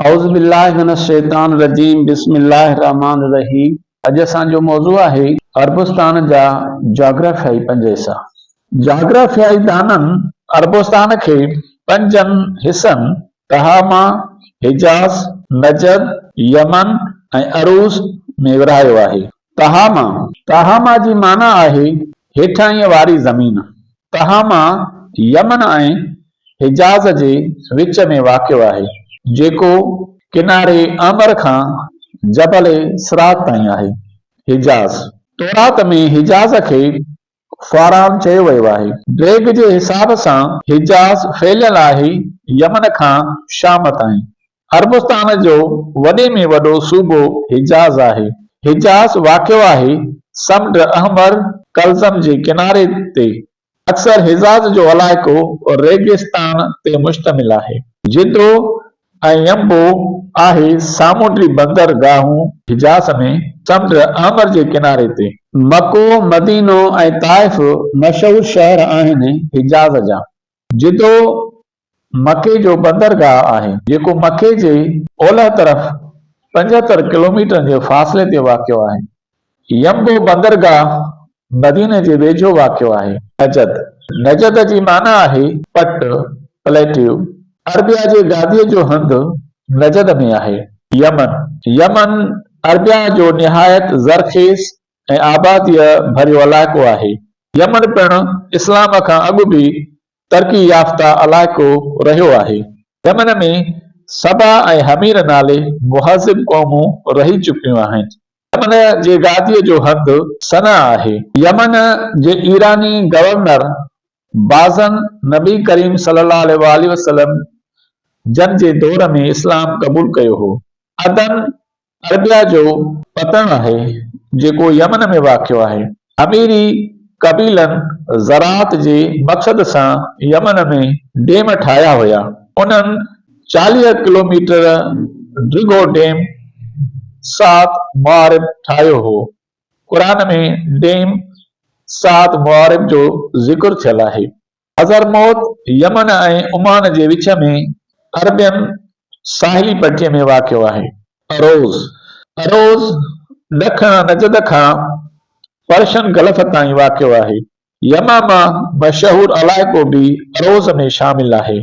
اعوذ بالله من الشيطان الرجيم بسم الله الرحمٰن الرحيم اڄ اسان جو موضوع آهي عربستان جا جاگرافيائي پنج حصا. جاگرافيائي دانن عربستان کي پنجن حصن تهاما، حجاز، نجد، يمن ۽ عروض ۾ ورهايو آهي. تهاما، تهاما جي معنيٰ آهي هيٺاهينء واري زمين. تهاما يمن ۽ حجاز جي وچ ۾ واقع آهي، جيڪو ڪناري احمر کان جبل صراط تائين آهي. حجاز، تورات ۾ حجاز کي فاران چيو ويو آهي. ڊيگهه جي حساب سان حجاز ڦهليل آهي يمن کان شام تائين. عربستان جو وڏي ۾ وڏو صوبو حجاز آهي. حجاز واقع آهي سمنڊ احمر قلزم جي ڪناري تي. اڪثر حجاز جو علائقو ريگستان تي مشتمل آهي. جدو ۽ ينبو آهي سامونڊي بندر گاهون حجاز ۾ سمنڊ احمر جي ڪناري تي. مڪو، مدينو ۽ طائف مشهور شهر آهن حجاز جا. جدو مڪي جو بندرگاهه آهي، جيڪو مڪي جي اولهه طرف 75 ڪلوميٽرن جي فاصلي تي واقع آهي. ينبو بندرگاهه مديني جي ويجهو واقع آهي. نجد، نجد جي معنيٰ آهي پٽ، Plateau. عربيا جي گاديء جو هنڌ نجد ۾ آهي. يمن، يمن عربيا جو نهايت زرخيز ۽ آباديء ڀريو علائقو آهي. يمن پڻ اسلام کان اڳ به ترقي يافته علائقو رهيو آهي. يمن ۾ سبا ۽ حمير نالي مهذب قومون رهي چڪيون آهن. يمن جي گاديء جو هنڌ صنعا آهي. يمن جي ايراني گورنر بازن نبي ڪريم صلي الله عليه واٰله وسلم جن جي دور ۾ اسلام قبول ڪيو هو. عدن عربيا جو پتڻ آهي، جيڪو يمن ۾ واقع آهي. اميري قبيلن زراعت جي مقصد سان يمن ۾ ڊيم ٺاهيا هيا. انهن 40 ڪلوميٽر ڊگهو ڊيم سعد معارب ٺاهيو هو. قرآن ۾ ڊيم سعد معارب جو ذڪر ٿيل آهي. حضرموت يمن ۽ عمان جي وچ ۾ عربين ساحلي پٽي ۾ واقع آهي. عروض، عروض ڏکڻ نجد کان پرشن گلف تائين واقع آهي. يمامه مشهور علائقو به عروض ۾ شامل آهي.